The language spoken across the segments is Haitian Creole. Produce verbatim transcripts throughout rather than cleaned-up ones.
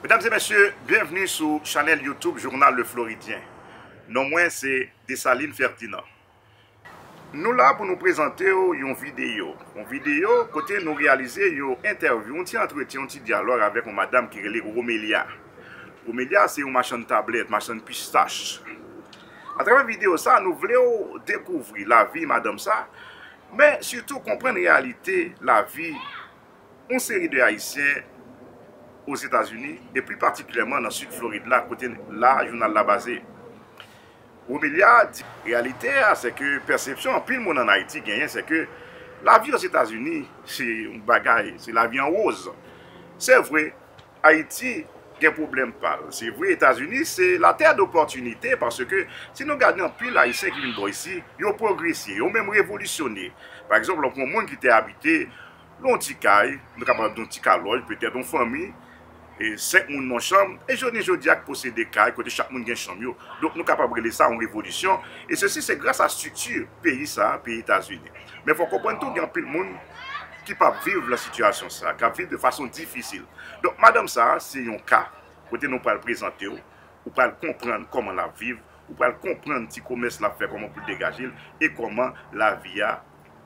Medam e mesye, byenvni sou chanèl YouTube Jounal Le Floridien. Non mwen se Desalin Ferdinand. Nou la pou nou prezante w yon videyo. Yon videyo kote nou reyalize yon entèvyou, yon ti antretyen, yon ti dyalòg avèk yon madanm ki rele Romelia. Romelia se yon machann tablèt, machann pistach. Atravè videyo sa, nou vle w dekouvri lavi madanm sa, men sitou konprann reyalite lavi yon seri de Ayisyen Ozetazini, e pli patikilyèman nan Sid Florid la, kote la jounal la baze. Romelia di, reyalite a, se ke pèsepsyon anpil moun ann Ayiti genyen, se ke lavi Ozetazini, se yon bagay, se lavi an woz. Se vre, Ayiti gen pwoblèm pa l. Se vre, Etazini, se la terre d'opportunité, paske si nou gade anpil Ayisyen ki vin bò isi, yo pwogrese, yo menm revolisyone. Pa egzanp, lè w pran yon moun ki te abite nan yon ti kay, nou kapab di yon ti kalòj, petèt yon fanmi, e senk moun nan yon chanm, e jounen jodi a k posede kay kote chak moun gen chanm yo. Donk, nou kapab rele sa yon revolisyon, e sesi se gras a estrikti peyi sa a, peyi Etazini. Men fò w konprann tou, gen anpil moun ki p ap viv nan sitiyasyon sa a, k ap viv de fason difisil. Donk, madanm sa a, se yon ka kote nou pral prezante w, ou pral konprann kòman l ap viv, ou pral konprann ti komès l ap fè, kòman pou l degaje l, e kòman lavi a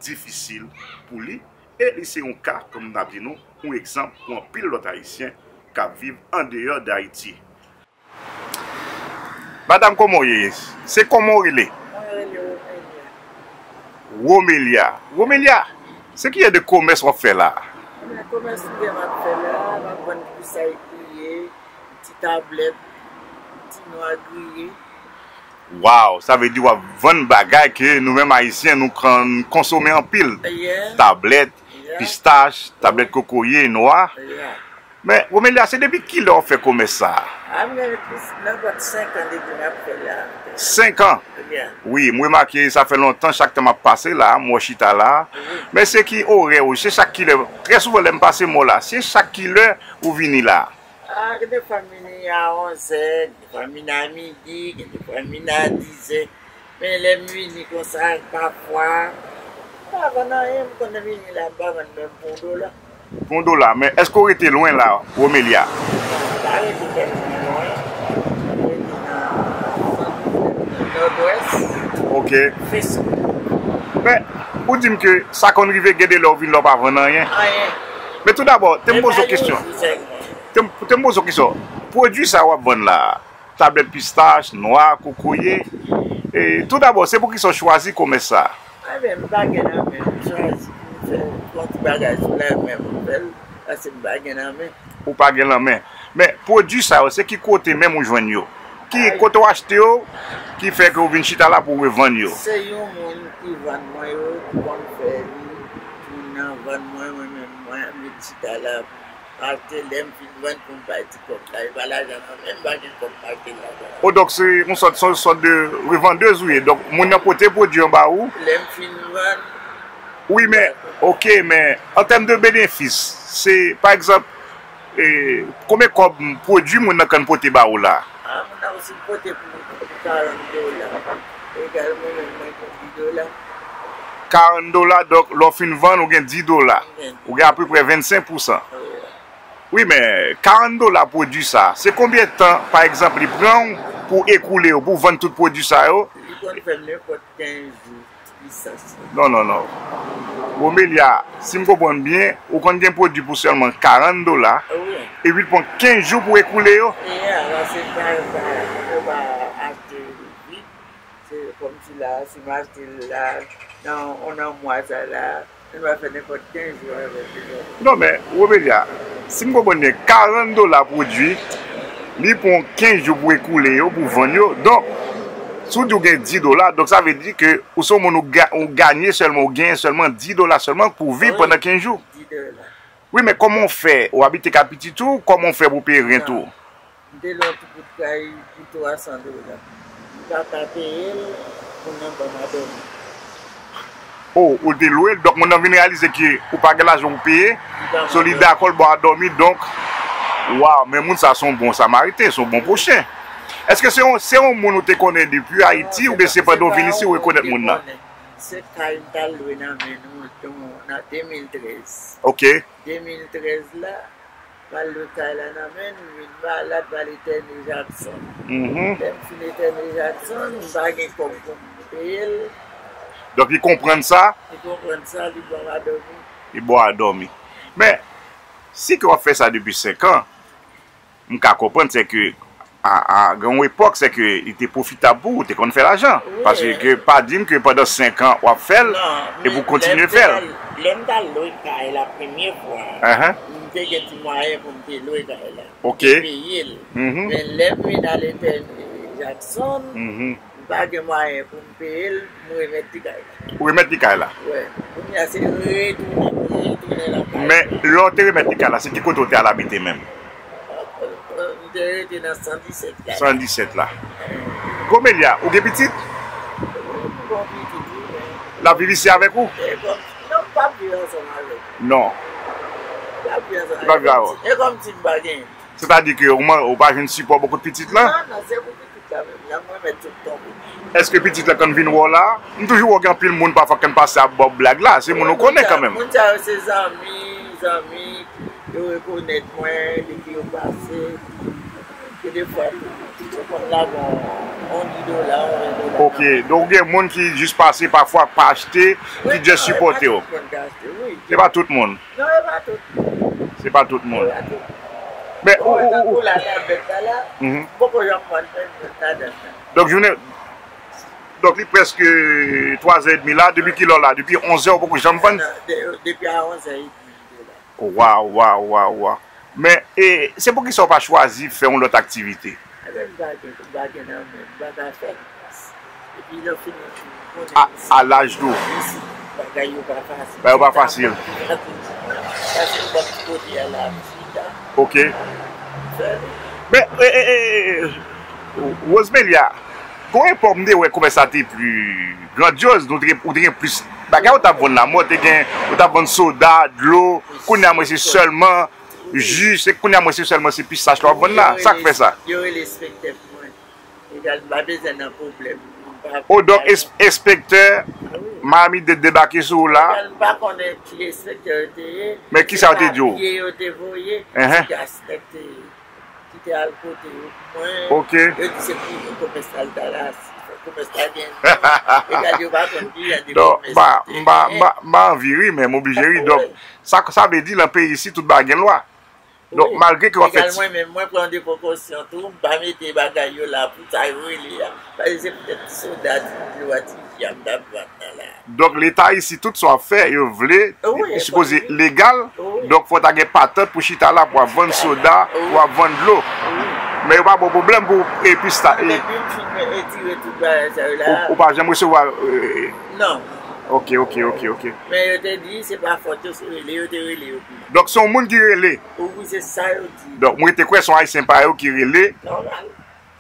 difisil pou li. E li se yon ka, kòm n ap di nou, yon egzanp pou anpil lòt Ayisyen k ap viv andeyò d Ayiti. Madanm, kòman w ye? Se kòman w rele? Mwen rele Romelia. Romelia. Romelia, se ki jan de komès w ap fè la? Ebyen, komès mwen m ap fè la, m ap vann pistach griye, ti tablèt, ti nwa griye. Waw, sa vle di w ap vann bagay ke nou menm Ayisyen nou konn konsome anpil. Yeah. Tablèt, yeah, pistach, tablèt kokoye, nwa. Yeah. Men, Romelia, se depi kilè w ap fè komès sa a? A, m gen plis, nan pwòt senk an depi m ap fè la. Senk an? Yeah. Wi, m remake sa fè lontan, chak tan m ap pase la, m wè w chita la. Wi. Men se ki orè w, se chak kilè, trè souvan lè m pase m wè w la, se chak kilè ou vini la? A, gen de fwa m vini a onzè, gen de fwa m vini a midi, gen de fwa m vini a dizè. Men lè m vini konsa, pafwa, m pa vann anyen, m konn vini la, m pa vann menm pou yon dola. Pou yon dola, men èske w rete lwen la, Romelia? Non, m pa rete tèlman lwen. M rete nan sant, Nòdwès. Ok. Frisco. Men, ou di m ke sa konn rive gen de lè w vin la w pa vann anyen? Anyen. Men toudabò, te m poze w kesyon. Te m, te m poze w kesyon. Pwodui sa w ap vann la, tablèt pistach, nwa, kokoye. E, toudabò, se poukisa w chwazi komès sa a? Ebyen, m pa gen nan men m, m chwazi pou m fè yon ti bagay sou lanmen pou m fè l, paske m pa gen nan men. Ou pa gen nan men. Men, pwodui sa yo, se ki kote menm ou jwenn yo? Ki kote w achte yo, ki fè ke w vin chita la pou w revann yo? Se yon moun ki vann mwen yo, ki konn fè li, moun nan vann mwen, mwen menm, mwen, m vin chita la, m achte, lè m fin vann pou m bay ti kòb la, e pa lajan nan men m, m pa gen kòb m achte lajan. O, donk se yon sòt, se yon sòt de revandèz ou ye. Donk, moun nan pote pwodui an ba ou. Lè m fin vann. Wi, men, ok, men, an tèm de benefis, se, pa egzanp, e, konbyen kòb pwodui moun nan konn pote ba ou la? A, moun nan osi pote pou, pou karant dola. Egal, mwen menm, mwen gen dis dola. Karant dola, donk, lè w fin vann, ou gen dis dola. M gen. Ou gen apeprè vennsenk pousan. Wi. Wi, men karant dola pwodui sa, se konbyen tan, pa egzanp, li pran w pou w ekoule yo, pou w vann tout pwodui sa yo? Li konn fè m nenpòt kenz jou, plis sa. Non, non, non. Romelia, si m konprann byen, ou konn gen pwodui pou sèlman karant dola, wi, epi l pran kenz jou pou w ekoule yo? Eya, paske m pa, m pa, m pa achte vit. Se kòmsi la, si m achte l la, nan, nan mwa sa la, m va fè nenpòt kenz jou avèk li. Non, men, Romelia, si m konprann byen, karant dola pwodui, li pran w kenz jou pou ekoule yo, pou vann yo. Donk, si w di w gen dis dola, donk sa vle di ke ou se yon moun ou ga-, ou ganye sèlman, ou genyen sèlman dis dola sèlman pou w viv pandan kenz jou. Wi, dis dola. Wi, men kòman w fè? Ou abite kay pitit ou? Kòman w fè pou w peye rent ou? Non. M te lwe yon ti bout kay pou twa san dola. M pa ka peye l, moun nan ban m a dòmi. O, ou te lwe l, donk moun nan vin reyalize ke ou pa gen lajan pou peye, so li dakò l ba w a dòmi, donk, waw, men moun sa se yon bon samariten, se yon bon pwochen. Èske se yon, se yon moun ou te konnen depi Ayiti, oubyen se pandan w vin isi ou rekonèt moun nan? Se kay m t al lwe nan men nou, nan de mil trèz. Ok. De mil trèz la, M al lwe kay la nan men l, m vin malad, m al etène Jackson. Mhm. Lè m fin etène Jackson, m pa gen kòb pou m peye l. Donk, li konprann sa. Li konprann sa, li ba m a dòmi. Li ba w a dòmi. Men, si ke w ap fè sa depi senk an, m ka konprann, se ke a, a, gen yon epòk, se ke li te pwofitab pou ou, ou te konn fè lajan. Paske pa di m ke pandan senk an w ap fè l, epi w kontinye fè l. Lè m t al lwe kay la premye fwa, m te gen ti mwayen pou m te lwe kay la. M te peye l. Men lè m vin al etène Jackson, m pa gen mwayen pou m peye l, m remèt li kay la. Ou remèt li kay la? Wi. Kounye a se retounen, retounen lakay. Men lè w te remèt li kay la, se ki kote w te al abite menm? M te rete nan san disèt la. San disèt la. Gomelia, ou gen pitit? M gen pitit, wi, men. L ap viv isi avèk ou? E kòm, non, m p ap viv ansanm avèk li. Non. M p ap viv ansanm avèk li. Li p ap viv avè w? E kòm si m pa genyen. Sètadi ke ou pa jwenn sipò bò kot pitit lan? Non, non, se pou pitit la menm. Èske pitit la konn vin wè w la? M toujou wè w gen anpil moun pafwa konn pase ap ba w blag la. Se moun ou konnen kanmenm. Moun sa yo se zanmi, zanmi, yo rekonèt mwen depi yo pase. Gen de fwa tou, yo konn lage yon, yon dis dola, yon ven dola. Ok, donk gen moun ki jis pase pafwa pa achte, ki just sipòte w. Se pa tout moun. Non, e pa tout. Se pa tout moun. E pa tout. Men ou, ou, ou, ou. Pou la, la bèt la, la, m poko janm vann menm bèt ladan l. Donk, jounen, donk, li prèske twa zè edmi la. Depi kilè w la? Depi onz è, ou poko janm vann? Non, de-, depi a onz è edmi, m te la. Waw, waw, waw, waw. Men, e, se poukisa w pa chwazi fè yon lòt aktivite? Ebyen, m pa gen, m pa gen nan men, m pa ka fè. Epi lè w fini, ou konnen. A, a laj tou. Isi, bagay yo pa fasil. Bagay yo pa fasil. Pase m pran ti kote a la, m chita. Ok. M fè li. Men, e, e, e, e, Rosemelia, gon epòk m te wè komès la te pli grandyoz, nou te gen, ou te gen plis bagay ou t ap vann la. Mwen te gen, ou t ap vann soda, dlo, kounye a mwen se sèlman ji, se kounye a mwen se sèlman se pistach la w ap vann la. Sa k fè sa? Yo rele enspektè pou mwen. Egal, m pa bezwen nan pwoblèm. M pa... O, donk, enspektè Miami-Dade debake sou ou la. Egal, m pa konnen ki enspektè yo te ye. Men kisa yo te di w? Se papye yo te voye, ti gas nèg te, ki te al kote yo pou mwen. Ok. Yo di se pou komès la l t al asize. Komès la gen non. Egal, yo pa konn ki jan de komès yo te ye. M pa anvi ri, men m oblije ri. Donk, sa, sa vle di, nan peyi isi, tout bagay gen lwa. Donk, malgre ke w ap fè ti... Egal, mwen menm, mwen pran de prekosyon tou, m pa mete bagay yo la pou sa yo rele a. Paske se poutèt ti soda, ti dlo a, ti ji a m t ap vann nan la. Donk, Leta isi, tout sa w ap fè, yo vle, li sipoze legal. Donk, fò w ta gen patant pou chita la, pou w ap vann soda, pou w ap vann dlo. Men yo pa ba w pwoblèm pou, e, pistach, e... Depi m fin retire tout bagay sa yo la. Ou, ou pa janm resevwa, e... Non. Ok, ok, ok, ok. Men yo te di, se pa fòt yo, se rele yo te rele yo pou mwen. Donk, se yon moun ki rele. Wi, se sa yo di. Donk, mwen te kwè se yon Ayisyen pa yo ki rele. Nòmal.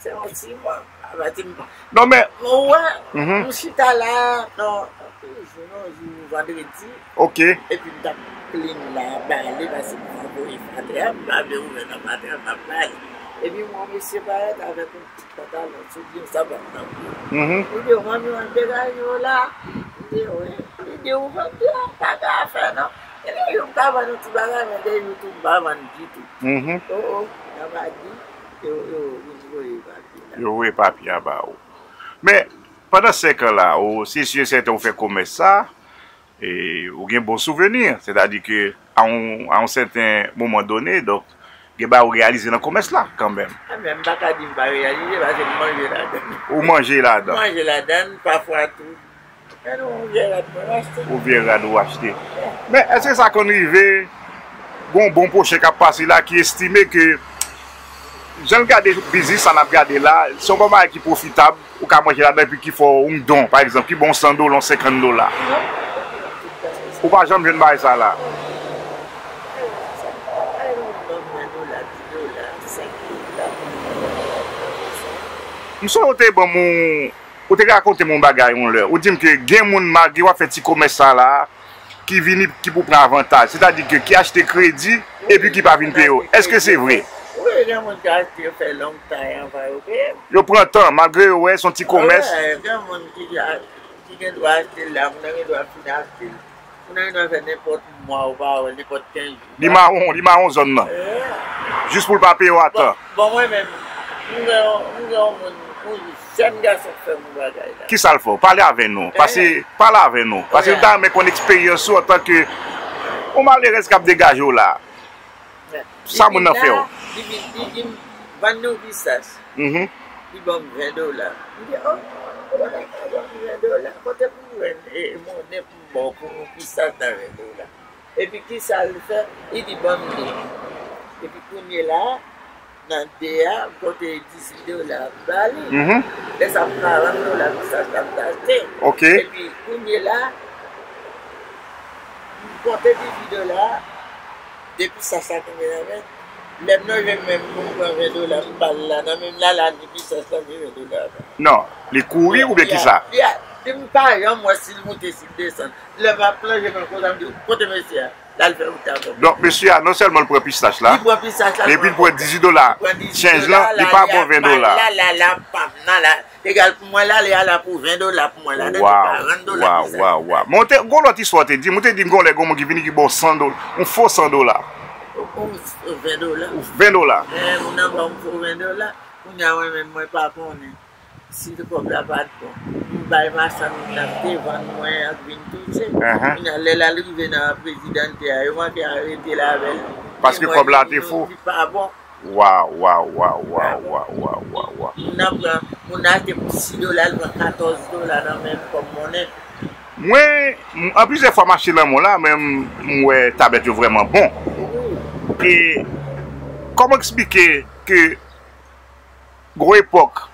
Se yon ti mò. Apa ti mò. Non, men... Ou wè, m chita la, non, yon jou, yon jou, vandredi. Ok. Epi m t ap plenn la, bale, paske m pa voye fatra, m pa vle ouvè nan fatra, m ap bale. Epi m wè yon mesye parèt avèk yon ti pantalon, soutyen, sapat nan pye. Mhm. Li di, "Manmi, w ap degaje w la?" M di, "Wi." Li di, "Ou vann byen, pa gen afè non." Epi yo m ka vann yon ti bagay, men de jou tou m pa vann ditou. Mhm. O, o, nan madi, yo, yo vin voye papye la. Yo voye papye a ba ou. Men, pandan senk an la, ou, se si e sèten ou fè komès sa, e, ou gen bon souvni. Sètadi ke a yon, a yon sèten moman done, donk, gen bagay ou reyalize nan komès la, kanmenm. A, men m pa ka di m pa reyalize, paske m manje ladan. Ou manje ladan. M manje ladan, pafwa tou. Men non, yon vye rad mwen achte. Yon vye rad ou achte. Men, èske sa konn rive, gen yon bon pwochen k ap pase la, ki estime ke, jan l gade biznis sa n ap gade la, se yon bon bagay ki pwofitab, ou ka manje ladan epi ki fè w yon don, pa egzanp, ki ba w san dola, yon senkant dola. Ou pa janm jwenn bagay sa la. M sonje w te ban m yon, ou te rakonte m yon bagay yon lè. Ou di m ke gen moun, malgre w ap fè ti komès sa la, ki vini, ki pou pran avantaj. Sètadi ke ki achte kredi epi ki pa vin peye w. Èske se vre? Wi, gen moun ki achte, yo fè long time anvan yo peye m. Yo pran tan, malgre yo wè se yon ti komès. Wi, gen moun ki, ki gen dwa achte l la, moun nan gen dwa fin achte l. Moun nan gen dwa fè nenpòt mwa ou pa wè l, nenpòt kenz jou. Li mawon, li mawon zòn nan. Jis pou l pa peye w a tan. Bon, mwen menm, m gen yon, m gen yon moun, yon jèn gason k fè m yon bagay la. Kisa l fè w? Pale avè nou. Pase, pale avè nou. Pase nou ta renmen konn eksperyans ou antanke yon malerèz k ap degaje w la. Sa moun nan fè w? Li vin, li vin vann nou pistas. Mhm. Li ban m ven dola. M di, "Oh, ou pa ta ka ban m ven dola? Kote pou m jwenn, eh, monnen pou m ba w pou yon pistas nan ven dola?" Epi kisa l fè? Li di, "Ban m de." Epi kounye la, nan de a, m pote dizuit dola m ba li. Mhm. Lè sa a, m pa rann dola, m sa, sa m ta achte. Ok. Epi kounye la, m konte dizuit dola, depi sa, sa kenbe nan men. Lè m nan jwenn menm pou m pran ven dola, m ba l la, nan menm la, la, depi sa, sa, ven dola. Non, li kouri oubyen kisa? Li a, li a, li, m pa janm wè si l moute, si l desann. Lè m ap plonje men konsa, m di, "Kote mesye a?" L al fè wout avè m. Donk, mesye a, non sèlman l pran pistach la, li pran pistach la, epi l pran dizuit dola. Li pran dizuit dola, change lan, li pa ba w ven dola. La, la, la, la, pam nan la. Egal pou mwen la, li ala pou ven dola pou mwen la, li pa rann dola pou sa. Waw, waw, waw. Men w te, gon lòt istwa w te di m, ou te di m gon lè gon moun ki vini ki ba w san dola, yon fo san dola. Yon ven dola. Yon ven dola. Eh, moun nan ban m fo ven dola. Kounye a, mwen menm, mwen pa konnen. Si kòb la pa t bon, m bay machann nan te vann mwen an k vin touche. Ahan. Kounye a, lè l al rive nan Presidente a, yo manke arete l avè l. Paske kòb la te fou. Li pa bon. Waw, waw, waw. Moun nan pran, moun nan achte pou sis dola, l pran katòz dola nan men m kòm monnen. Mwen, m, an plizyè fwa m achte nan mò la, men m, m wè tablèt yo vrèman bon. Wi. E kòman eksplike ke gon epòk,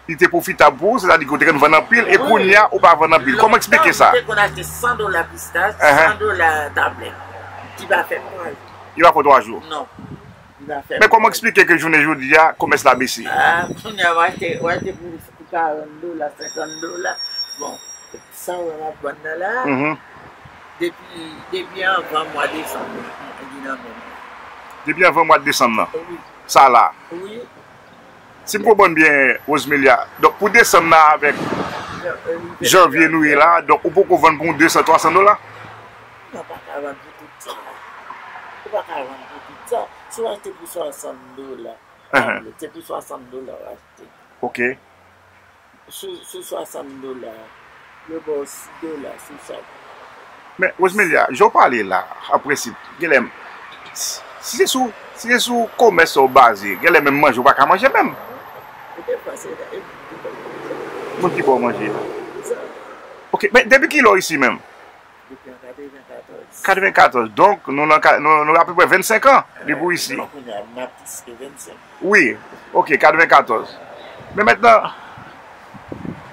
li te pwofitab pou ou, sètadi ke ou te konn vann anpil, e kounye a, ou pa vann anpil. Kòman eksplike sa? Lontan, m te konn achte san dola pistach, san dola tablèt. Li pa fè m twa jou. Li pa fè w twa jou? Non. Li pa fè m twa jou. Men kòman eksplike ke jounen jodi a, komès la bese? Ah, kounye a, w achte, w achte pou, pou karant dola, senkant dola. Bon, sa w wè m ap vann nan la, depi, depi anvan mwa desanm nan, li nan men m. Depi anvan mwa desanm nan? Wi. Sa la? Wi. Si m konprann byen, Rosemelia, donk pou desanm nan avèk janvye nou ye la, donk ou poko vann pou yon de san, twa san dola? Non, ou pa ka vann pou tout sa. Ou pa ka vann pou tout sa. Si w achte pou swasant dola, se pou swasant dola w achte. Ok. Sou, sou swasant dola, yo ba w sis dola sou chak. Men, Rosemelia, jan w pale la, an prensip, genlè, si se sou, si se sou komès sa w baze, genlè menm manje w pa ka manje menm. Ou te panse la, e moun ki ba w manje? Moun ki ba w manje. Sa. Ok, men depi kilè w isi menm? Depi an katrevenkatòz. Katrevenkatòz. Donk, nou nan ka-, nou, nou apeprè vennsenk an depi w isi. Non, kounye a, m nan plis ke vennsenk. Wi. Ok, katrevenkatòz. Men mentnan,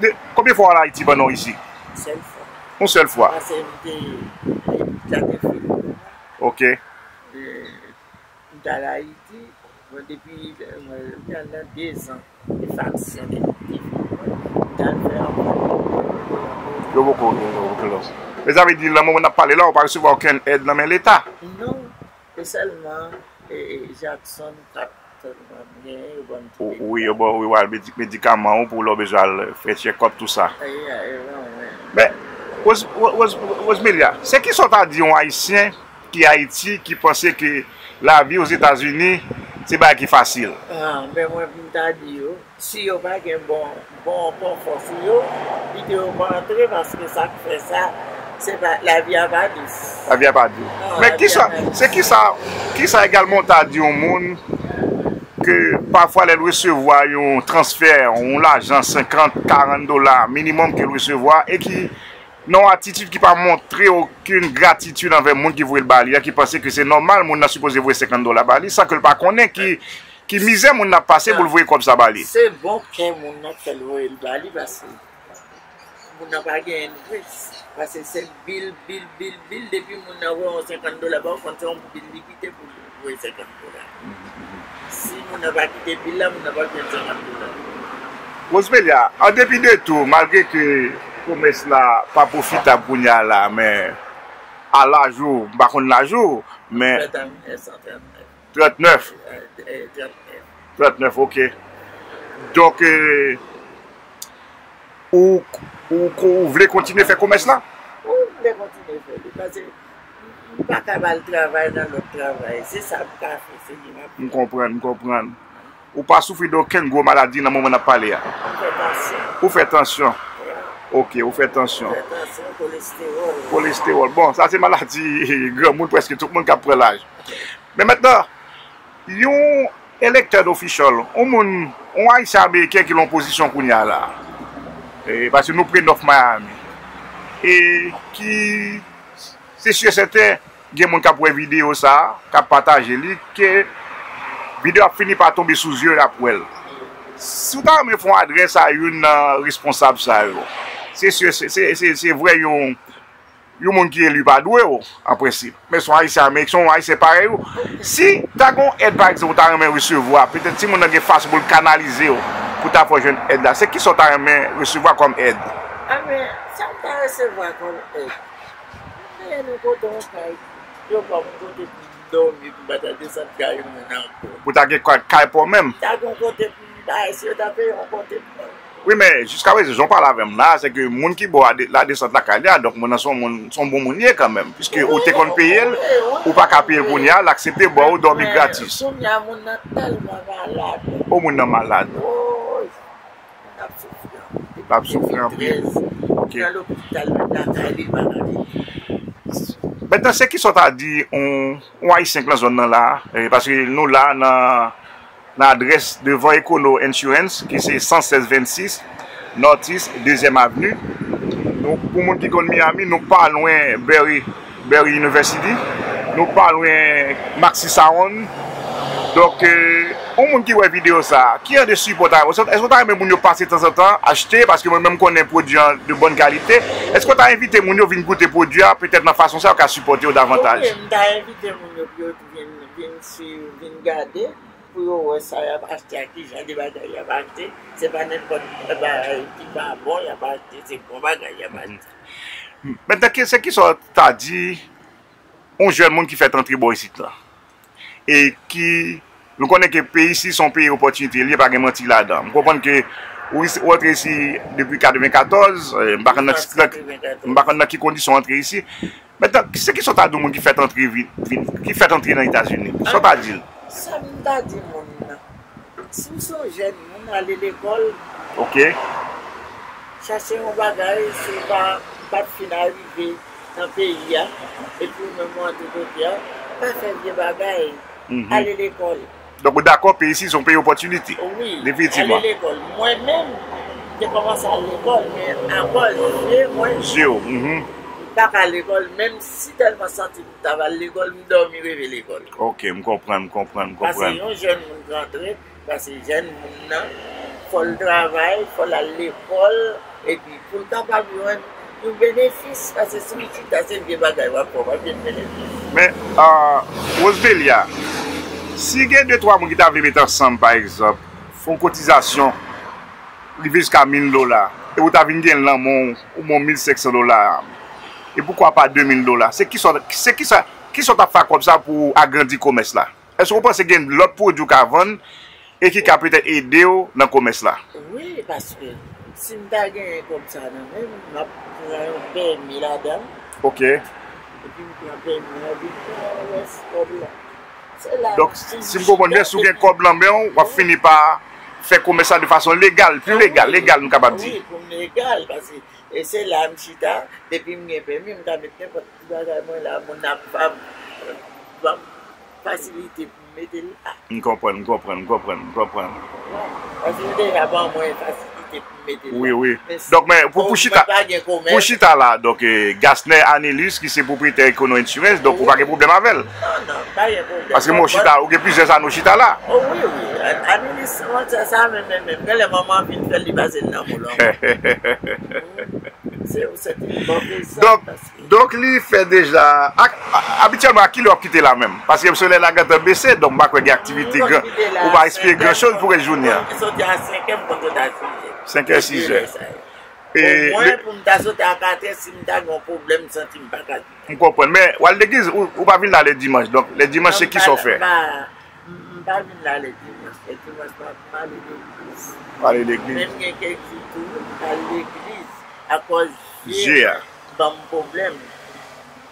de, konbyen fwa w al Ayiti pandan w isi? Yon sèl fwa. Yon sèl fwa? Paske m te, e, gate fil. Ok. E, M t al Ayiti, bon, depi, mwen, m t al nan dezan de faksyon de, de, m t al fè anpil. Yo poko, yo poko lòs. Men sa vle di, nan moman n ap pale la, ou pa resevwa okenn èd nan men Leta? Non, e sèlman, e, e, Jackson k ap sèlman genyen, yo ban m ti medikaman. Wi, yo ba w, wi, w al medi-, medikaman ou pou lè w bezwen al fè tchèkòp, tou sa. E, e, e, wi, wi. Men, Rose-, Rose-, Rosemelia, se kisa w ta di yon Ayisyen ki Ayiti, ki panse ke lavi Ozetazini se bagay ki fasil. Ah, men mwen, pou m ta di yo, si yo pa gen bon, bon konfò sou yo, kite yo pa antre, paske sa k fè sa, se pa, lavi a pa dous. Lavi a pa dous. Non, men lavi a kisa, pa dous. Se kisa, kisa egalman w ta di yon moun ke pafwa lè l resevwa yon transfè, yon lajan senkant, karant dola minimòm ke l resevwa e ki nan yon atitid ki pa montre okenn gratitid anvè moun ki voye l ba li a, ki panse ke se nòmal moun nan sipoze voye senkant dola ba li, san ke l pa konnen ki, ki mizè moun nan ap pase pou l voye kòb sa ba li. Se bon kè moun nan k fè l voye l ba li, paske moun nan pa genyen vre. Paske se bil, bil, bil, bil, depi moun nan voye yon senkant dola ba w, konn se yon bil li kite pou l voye senkant dola. Si moun nan pa kite bil la, moun nan p ap jwenn senkant dola. Rosemelia, an depi de tou, malgre ke komès la pa pwofitab kounye a la, men a laj ou, m pa konn laj ou, men trannèf. Trannèf, ok. Donk, e, ou, ou, ou vle kontinye fè komès la? Wi, m vle Kontinye fè li, paske m pa ka ba l travay nan lòt travay. Se sa m ka fè, se li m ap fè. M konprann, m konprann. Ou pa soufri de okenn gwo maladi nan moman n ap pale a? Ou fè tansyon. Ou fè tansyon? Yeah. Ok, ou fè tansyon. Ou fè tansyon, kolestewòl. Kolestewòl. Bon, sa se maladi granmoun, prèske tout moun k ap pran laj. Men mentnan, yon elektè official, yon moun, yon Ayisyen Ameriken ki nan pozisyon kounye a la, e, paske nou pre North Miami, e ki, se si e sèten, gen moun k ap wè videyo sa a, k ap pataje li, ke videyo ap fini pa tonbe sou zye, y ap wè l. Si w ta renmen fè yon adrès a youn nan responsab sa yo, se si, se, se, se, se vre yon, yon moun ki eli pa dwe w, an prensip. Men se yon Ayisyen Ameriken, se yon Ayisyen parèy ou. Si ta gen yon èd, pa egzanp, ou ta renmen resevwa, petèt timoun nan gen fason pou l kanalize w, pou ta fè w jwenn èd la. Se kisa w ta renmen resevwa kòm èd? A, men, sa m ta resevwa kòm èd? Mwen, nou kote yon kay, yo ban m kote pou m dòmi, pou m pa ta desann kay moun ankò. Pou ta gen kay, kay pa w menm? Ta gen yon kote pou m bay, si yo ta peye yon kote pou mwen. Wi, men jiskaprezan, jan w pale avè m la, se ke moun ki ba w a de-, ladesant lakay li a, donk moun nan se yon moun, se yon bon moun li ye kanmenm, piske ou te konn peye l, ou pa ka peye l kounye a, l aksepte ba w dòmi gratis. Kounye a, moun nan tèlman malad. O, moun nan malad. Woy, moun nan ap soufri anpil. L ap soufri anpil. Ok. Nan lopital, menm lakay li, li pa ka vini. Mentnan, se kisa w ta di yon, yon Ayisyen k nan zòn nan la, eh, paske nou la nan nan adrès devan Econo Insurance, ki se san sèz vennsis Northeast dezyèm Avenue. Nou, pou moun ki konn Miami, nou pa lwen Barry, Barry University. Nou pa lwen Maxi Sound. Donk, eh, yon moun ki wè videyo sa a, ki jan de sipò ta, èske w ta renmen moun yo pase tanzantan, achte, paske mwen menm m konnen pwodui an de bòn kalite. Èske w ta envite moun yo vin goute pwodui a, petèt nan fason sa a, yo ka sipòte w davantaj? Wi, m ta envite moun yo pou yo vin, vin swiv, vin gade. Pou yo wè sa y ap achte a, ki jan de bagay y ap achte. Se pa nenpòt bagay ki pa bon y ap achte, se bon bagay y ap achte. Mentnan, ki, se kisa w ta di yon jèn moun ki fèk antre bò isit la? E ki, nou konnen ke peyi isi se yon peyi opòtinite, li pa gen manti ladan. M konprann ke ou, ou antre isi depi katrevenkatòz, eh, m pa konn nan, m pa konn nan ki kondisyon w antre isi. Mentnan, se kisa w ta di yon moun ki fèk antre vin, vin, ki fèk antre nan Etazini? Sa w ta di l? Sa m ta di moun nan, si w se yon jèn moun, ale lekòl, ok, chache yon bagay, si w pa, pa t fin arive nan peyi a, epi w menm w antre kote a, pa fè vye bagay, ale lekòl. Donk, ou dakò, peyi isi se yon peyi opòtinite? Wi, definitivman. Ale lekòl. Mwen menm, m te kòmanse al lekòl, men akòz je mwen, je w, mhm, m pa ka al lekòl, menm si tèlman santi m t ap al lekòl, m dòmi reve lekòl. Ok, m konprann, m konprann, m konprann. Paske yon jèn moun k antre, paske jèn moun nan, fò l travay, fò l al lekòl, epi pou l kapab jwenn yon benefis, paske si w chita, se vye bagay w ap fè, w p ap jwenn benefis. Men, ah, Rosevelia, si gen de twa moun ki ta vle met ansanm, pa egzanp, fè yon kotizasyon, rive jiska mil dola, e ou ta vin gen l nan men w, ou bon mil senk san dola, e poukwa pa de mil dola, se kisa, se kisa, kisa w t ap fè ak kòb sa pou agrandi komès la? Èske w panse gen lòt pwodui w ka vann e ki ka petèt ede w nan komès la? Wi, paske si m ta genyen kòb sa nan men m, m ap pran yon pèmi ladan l. Ok. Epi m pran pèmi an, epi m pran rès kòb la. Donk, si m konprann byen, si w gen kòb nan men w, w ap fini pa fè komès la de fason legal, pi legal, legal, nou kapab di. Wi, pou m legal, paske e se la m chita, depi m gen pèmi, m ka met nenpòt ti bagay mwen la, moun ap, ap ban m fasilite pou m mete l la. M konprann, m konprann, m konprann, m konprann. Paske yo deja ban mwen fasilite pou m mete l la. Wi, wi. Donk, men, pou, pou chita, pou chita la, donk, eh, Gasner Anilus, ki se pwopriyetè Econo Insurance, donk, ou pa gen pwoblèm avè l? Non, non, pa gen pwoblèm. Paske mwen chita, ou gen plizyè zane ou chita la. O, wi, wi. An-, Anilus, mwen, sa, sa, menm, menm, menm. Genlè manman an fin fè l, li pase l nan men w ankò. Se, se te yon bon prezan. Donk, paske donk, li fè deja, ak, a, abityèlman, a kilè w ap kite la menm? Paske solèy la gentan bese, donk m pa kwè gen aktivite gran, ou pa espere gran choz pou rès jounen an. M konn kite la a sèt è, m konn soti a senk è, m konn soti a sis è. Senk è, sis è. E omwen, pou m ta soti a kat è, si m ta gen yon pwoblèm, m santi m pa ka. M konprann, men w al legliz, ou, ou pa vin la lè dimanch, donk lè dimanch se kisa w fè? M, m pa vin la lè dimanch. Lè dimanch, m pa, m pa ale legliz. Pa ale legliz. Men m gen kèk jou tou, m al legliz. Akòz je a ban m pwoblèm.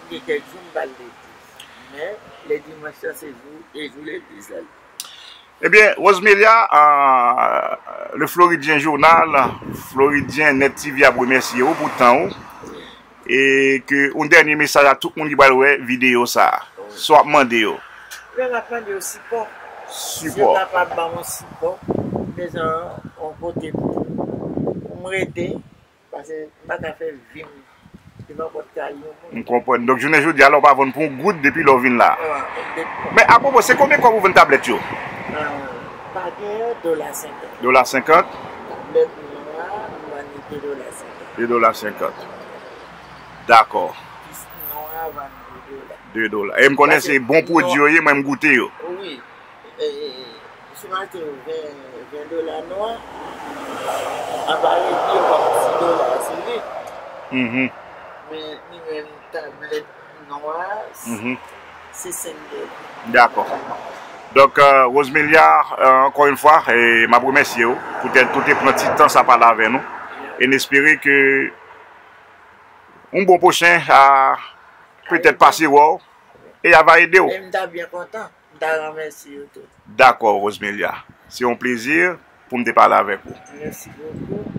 Gen kèk jou m pa al legliz. Men, lè dimanch lan, se jou, e jou legliz la. Ebyen, Rosemelia, euh, le Floridien Journal, Floridien Net T V ap remèsye w pou tan ou. E ke yon dènye mesaj a tout moun ki pral wè videyo sa a. Sa w ap mande yo. Men m ap mande yo sipò. Si yo Sipò. kapab ban mwen sipò, bezwen yon kote pou, pou m rete, paske m pa ka fè vi m devan pòt kay yon moun. M konprann. Donk, jounen jodi a la, w pa vann pou yon goud depi lè w vin la. Wi, depi. Men apwopo, se konbyen kòb ou vann tablèt yo? Ah, pa gen, dola senkant. Dola senkant? Tablèt nwa, m vann li de dola senkant. De dola senkant. Dakò. Pis nwa, vann de dola. De dola. E m konnen Paske se bon pwodui yo ye, mwen m goute yo. Wi. E, e, e, si m achte yo ven, ven dola nwa, apa rete yon ti dola sou li. Mhm. Men li menm tablèt nwa, Mhm. se senk dola. Dakò. Donk, euh, Rosemelia, euh, ankò yon fwa, e m ap remèsye w poutèt ou te pran ti tan sa pale avè nou. E n espere ke yon bon pwochen a petèt pase wè w e a va ede w. E m ta byen kontan. M ta remèsye yo tout. Dakò, Rosemelia. Se yon plezi pou m te pale avèk ou. Mèsi bokou.